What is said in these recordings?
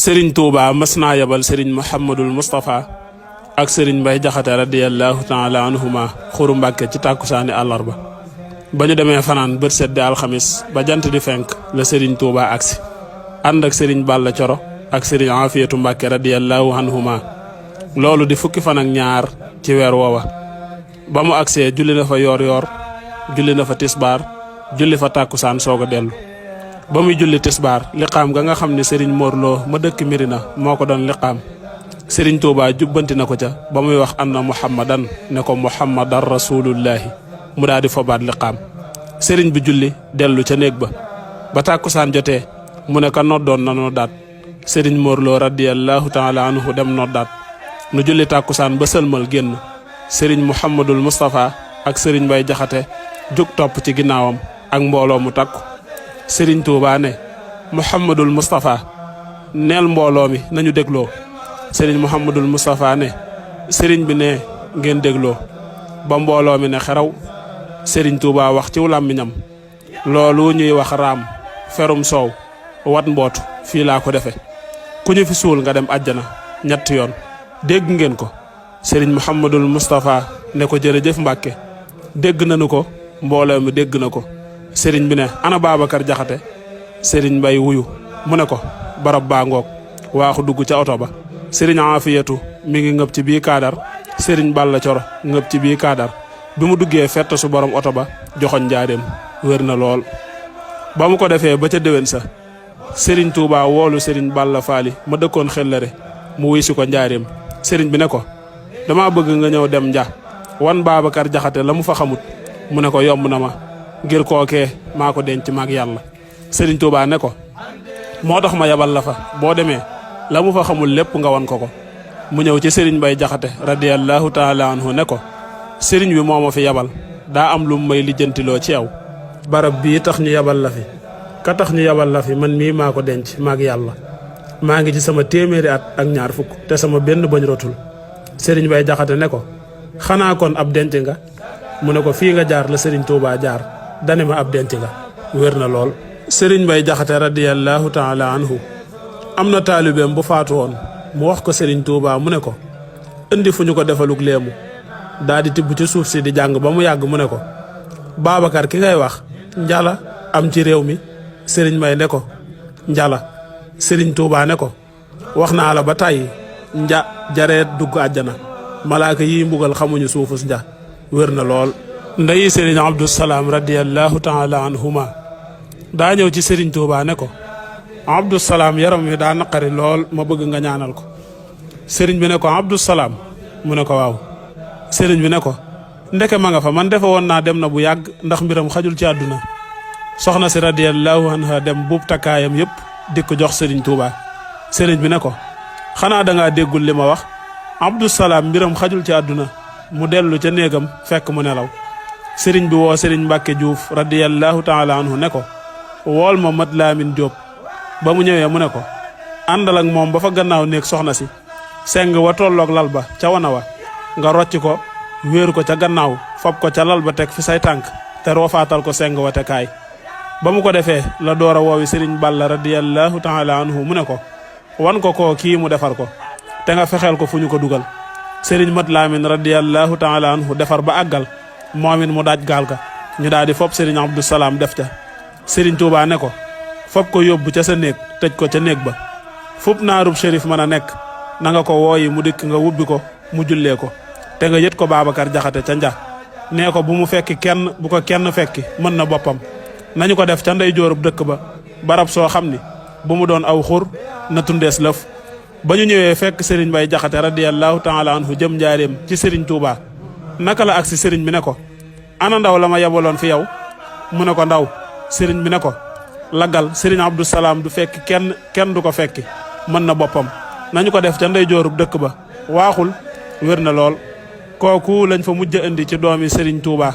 sëriñ Touba mas naa yabal sëriñ Mouhamadul Moustapha ak sëriñ Mbay Jaxate radiyallahu taala anhuma xuru Mbàkke ci tàkkusaani àllarba ba ñu demee fanaan bët set di alxamis ba jant di fenk la sëriñ Touba agsi ànd ak sëriñ Balla Coro ak sëriñ Afiyatu Mbàkke radiyallahu anhuma loolu di fukki fan ak ñaar ci weer woowa ba mu agsee julli na fa yoor julli na fa tisbaar julli fa tàkkusaan soog a dellu ba muy julli tisbaar liqaam ga nga xam ne sëriñ Morloo ma dëkk Mirina moo ko doon liqaam sëriñ Touba jubbanti na ko ca ba muy wax anna muhammadan ne ko muhammadan rasulullahi mu daal di fobaat liqaam sëriñ bi julli dellu ca néeg ba tàkkusaan jotee mu ne ka noddoon na noddaat sëriñ Morloo radiyallahu taala anhu dem noddaat nu julli tàkkusaan ba sëlmal génn sëriñ Mouhamadul Moustapha ak sëriñ Mbay Jaxate jóg topp ci ginnaawam ak mbooloo mu takku sëriñ Touba ne Mouhamadul Moustapha neel mbooloo mi nañu dégloo sëriñ Mouhamadul Moustapha ne sëriñ bi ne ngeen dégloo ba mbooloo mi ne xeraw sëriñ Touba wax ci làmmiñam loolu ñuy wax raam ferum soow wat mbootu fii laa ko defe ku ñu fi suul nga dem àjjana ñetti yoon dégg ngeen ko sëriñ Mouhamadul Moustapha ne ko jërëjëf Mbàkke dégg nañu ko mbooloo mi dégg na ko sëriñ bi ne ana Babacar Jaxate sëriñ Mbay wuyu mu ne ko barab baa ngoog waaxu dugg ca oto ba sëriñ Afiyatu mi ngi ngëb ci bii kaadar sëriñ Balla Coro ngëb ci bii kaadar bi mu duggee fett su borom oto ba joxoñ njaareem wér na lool ba mu ko defee ba ca déwén sa sëriñ Touba woolu sëriñ Balla Faali ma dëkkoon xellare mu wuy si ko njaareem sëriñ bi ne ko dama bëgg nga ñëw dem nja wan Babacar Jaxate la mu fa xamut mu ne ko yomb na ma ngir kookee maa ko denc maag yàlla sëriñ Touba ne ko moo tax ma yabal la fa boo demee la mu fa xamul lépp nga wan ko mu ñëw ci sëriñ Mbay Jaxate radiyallahu taala anhu ne ko sëriñ bi moo ma fi yabal daa am lu mu may lijjantiloo ci yow barab bii tax ñu yabal la fi ka tax ñu yabal la fi man mii maa ko denc maag yàlla maa ngi ci sama téeméeri at ak ñaar fukk te sama benn bañ rotul sëriñ Mbay Jaxate ne ko xanaa kon ab denc nga mu ne ko fii nga jaar la sëriñ Touba jaar dane ma ab denc nga wér na lool sëriñ Mbay Jaxate radiyallahu taala anhu am na taalibeem bu faatu woon mu wax ko sëriñ Touba mu ne ko indi fu ñu ko defaluk léemu daa di tibb ci suuf si di jàng ba mu yàgg mu ne ko Babacar ki ngay wax njala am ci réew mi sëriñ Mbay ne ko njala sëriñ Touba ne ko wax naa la ba tàyyi nja jareet dugg àjjana malaaka yi mbugal xamuñu suufus nja wér na lool ndeyi sëriñ Abdou Salaam radiyallahu taala anhuma daa ñëw ci sëriñ Touba ne ko Abdou Salaam yaram wi daa naqari lool ma bëgg nga ñaanal ko sëriñ bi ne ko Abdou Salaam mu ne ko waaw sëriñ bi ne ko ndeke ma nga fa man defe woon naa dem na bu yàgg ndax mbiram xajul ci àdduna soxna si radiyallahu anha dem buub takkaayam yépp dikk jox sëriñ Touba sëriñ bi ne ko xanaa dangaa déggul li ma wax Abdou Salaam mbiram xajul ci àdduna mu dellu ca néegam fekk mu nelaw sëriñ bi woo sëriñ Mbàkke Juuf radiyallahu taala anhu ne ko wool ma mat Laamin Jóob ba mu ñëwee mu ne ko àndal ak moom ba fa gannaaw néeg soxna si seng wa tolloog lal ba ca wana wa nga rocc ko wéeru ko ca gannaaw fab ko ca lal ba teg fi say tànk te roofaatal ko seng wa te kaay ba mu ko defee la door a woowi sëriñ Balla radiyallahu taala anhu mu ne ko wan ko koo kii mu defar ko te nga fexeel ko fu ñu ko dugal sëriñ mat Laamin radiyallahu taala anhu defar ba àggal moomin mu daaj gaal ga ñu daal di fopp sëriñ Abdou Salaam def ca sëriñ Touba ne ko fopp ko yóbbu ca sa néeg tëj ko ca néeg ba fub naarub shérif mën a nekk na nga ko wooyi mu dikk nga wubbi ko mu jullee ko te nga yët ko Babacar Jaxate ca nja nee ko bu mu fekki kenn bu ko kenn fekki mën na boppam nañu ko def ca ndey joorub dëkk ba barab soo xam ni bu mu doon aw xur na tundees lëf ba ñu ñëwee fekk sëriñ Mbay Jaxate radiyallahu taala anhu jëm njaareem ci sëriñ Touba naka la agsi sëriñ bi ne ko ana ndaw la ma yebaloon fi yow mu ne ko ndaw sëriñ bi ne ko laggal sëriñ Abdou Salaam du fekki kenn du ko fekki mën na boppam nañu ko def ca ndey joorub dëkk ba waaxul wér na lool kooku lañ fa mujj indi ci doomi sëriñ Touba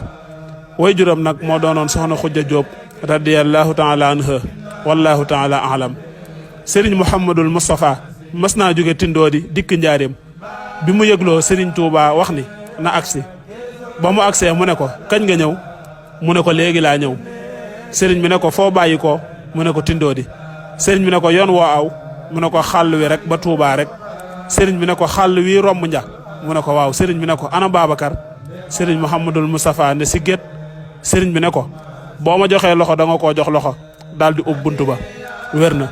way juram nag moo doonoon soxna Xujja Jóob radiyallahu taala anha wallahu taala alam sëriñ Mouhamadul Moustapha mas naa jóge Tindoodi dikk njaareem bi mu yëgloo sëriñ Touba wax ni na agsi ba mu agsee mu ne ko kañ nga ñëw mu ne ko léegi laa ñëw sëriñ bi ne ko foo bàyyi ko mu ne ko Tindoodi sëriñ bi ne ko yoon woo aw mu ne ko xàll wi rek ba Touba rek sëriñ bi ne ko xàll wi romb nja mu ne ko waaw sëriñ bi ne ko ana Babacar sëriñ Mouhamadul Moustapha ne si gét sëriñ bi ne ko boo ma joxee loxo da nga koo jox loxo daal di ub buntu ba wér na